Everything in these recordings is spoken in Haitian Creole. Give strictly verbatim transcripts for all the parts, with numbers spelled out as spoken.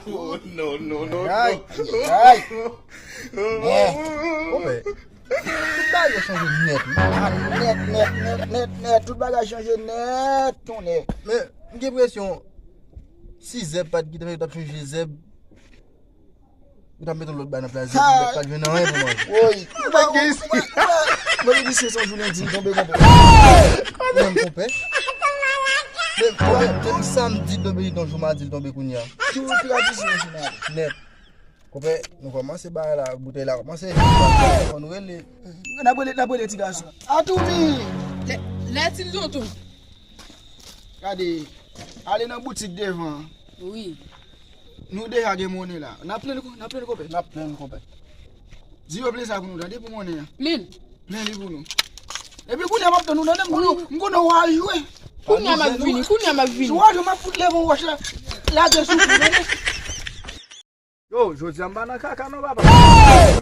Oh, no, no, no, ay, no. Ay. Nèt. Konpè, tout bagay chanje nèt, wi. Ah, nèt, nèt, nèt, nèt, nèt. Tout bagay chanje nèt, tonnè. Men, m gen enpresyon, si zèb pa t gentan, yo t ap chanje zèb. Ou t ap mete yon lòt bagay nan plas zèb, ou pa t jwenn anyen pou manje. Woy. Ou pa gen isi. Mwen di se yon jou lendi l tonbe, konpè. Ou menm, konpè. Men, konpè, depi samdi l tonbe, li t yon jou madi l tonbe kounye a. Tou tradisyon final. Nèt. Konpè, nou kòmanse bagay la, boutèy la kòmanse. Fò nou rele. N ap rele, n ap rele ti gason. Atoumi! Lè, lè ti tonton. Gade, ale nan boutik devan an. Wi. Nou deja gen monnen la. N ap plenn, n ap plenn, konpè. N ap plenn, konpè. Di yo plenn sa pou nou, tande, pou monnen an. Plenn. Plenn li pou nou. Epi kounye a m ap tann ou, tande, m konnen, m konnen w al jwe. Kounye a m ap vini, kounye a m ap vini. Si w al jwe, m ap fout leve yon wòch la, lage sou kou, tande. Yo, jodi a m pa nan kaka non, papa.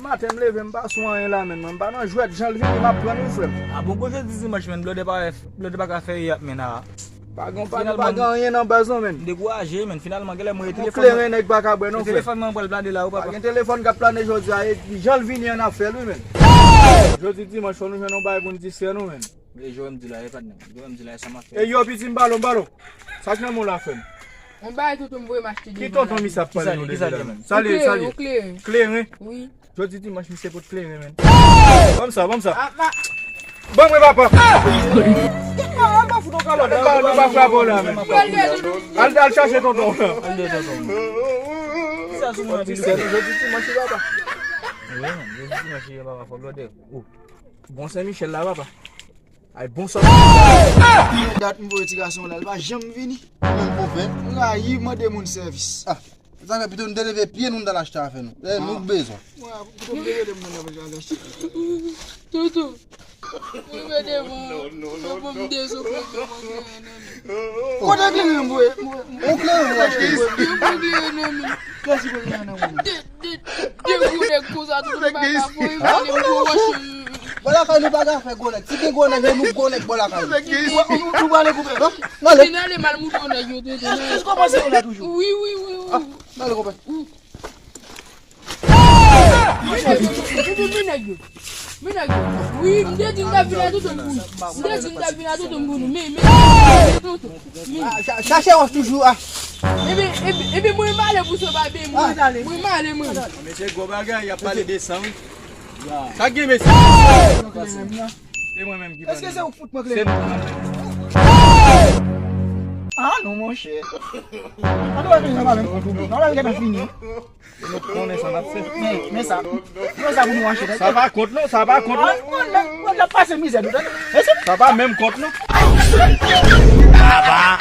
Maten m leve, m pa sou anyen la, menm. Mwen, m pa nan jwèt, jan l vini, m ap pran nou, frè m. A bon, bon, jodi dimanch, menm, blòdè pa, blòdè pa ka fè yap, menm, a. Pa gen, pa gen, pa gen anyen nan baz non, menm. M dekouraje, menm. Finalman, genlè mwen, telefòn kleren nèg pa ka bwè non, frè. Telefòn mwen pral plane la, wi, papa. Pa gen telefòn k ap plane jodi a, e jan l vini an n ap fè l, wi, menm. Jodi dimanch, fò nou jwenn yon bagay pou n distrè nou, menm. E jwe m di la, e patnè. Jwe m di la, e sa m ap fè. E yo, piti, m balo, m balo. Sa k nan men w la, frè m? Yon bagay tonton m voye m achte devan la. Ki tonton misye ap pale nou depi la, menm? Sa l ye, sa l ye? Kleren. Kleren? Wi. Jodi dimanch, misye pot kleren, menm. Ban m sa, ban m sa. Ban mwen, papa. Al, al, al chache tonton. Al de tonton. Kisa sou mwen anpil? Jodi dimanch, papa. Wi, menm. Jodi dimanch, papa, fò blòdè. Bon Sen Michèl la, papa. Ay, bon sòti. Dat m voye ti gason la, li pa janm vini. Ou menm konpè? M rayi mande moun sèvis. Ah, sa fè pito nou te leve pye nou, n t al achte afè nou. Eh, nou k bezwen. Mwen, pito m te rele moun nan pou al achte. Toutou. Mwen mete mwen. Mwen bon m dezope mwen kleren nan men. Kote kleren m voye? Ou kleren ou achte? Mwen bon kleren nan men. Kiyès ki voye kleren nan men? De, de, de gwo nèg konsa, tout moun pa ka voye vale m gwo wòch. Bò lakay nou pa ka fè gwo nèg. Si gen gwo nèg, nou gwo nèg bò lakay nou. Ou, ou, ou prale koupe, non? N ale. Vin ale mal mouton nèg yo, tete. Eske w panse nou la toujou? Wi, wi, wi, wi. N ale, konpè. Men nèg yo, men nèg yo. Wi, m te di m t ap vin a tonton m pou nou. M te di m t ap vin a tonton m pou nou. Men, men, men tonton. Men. Ah, cha-, chache wòch toujou, ah. Epi, epi, epi mwen m ale pou sa, pa peye mwen. Mwen m ale, mwen. Mesye, gwo bagay, y ap pale de san, wi. Sa k gen, mesye? Se mwen menm ki pale. Èske se ou k fout mwen kleren? Se nou. Ah non, monchè. An nou wè ke sa pa menm kont ou. Non, la, l gentan fini. Nou konnen sa n ap fè. Men, men sa. Pran sa pou nou achte, tande. Sa pa kont non, sa pa kont non. Mwen, mwen, mwen, n ap pase mizè nou, tande. Mesye. Sa pa menm kont non. Papa.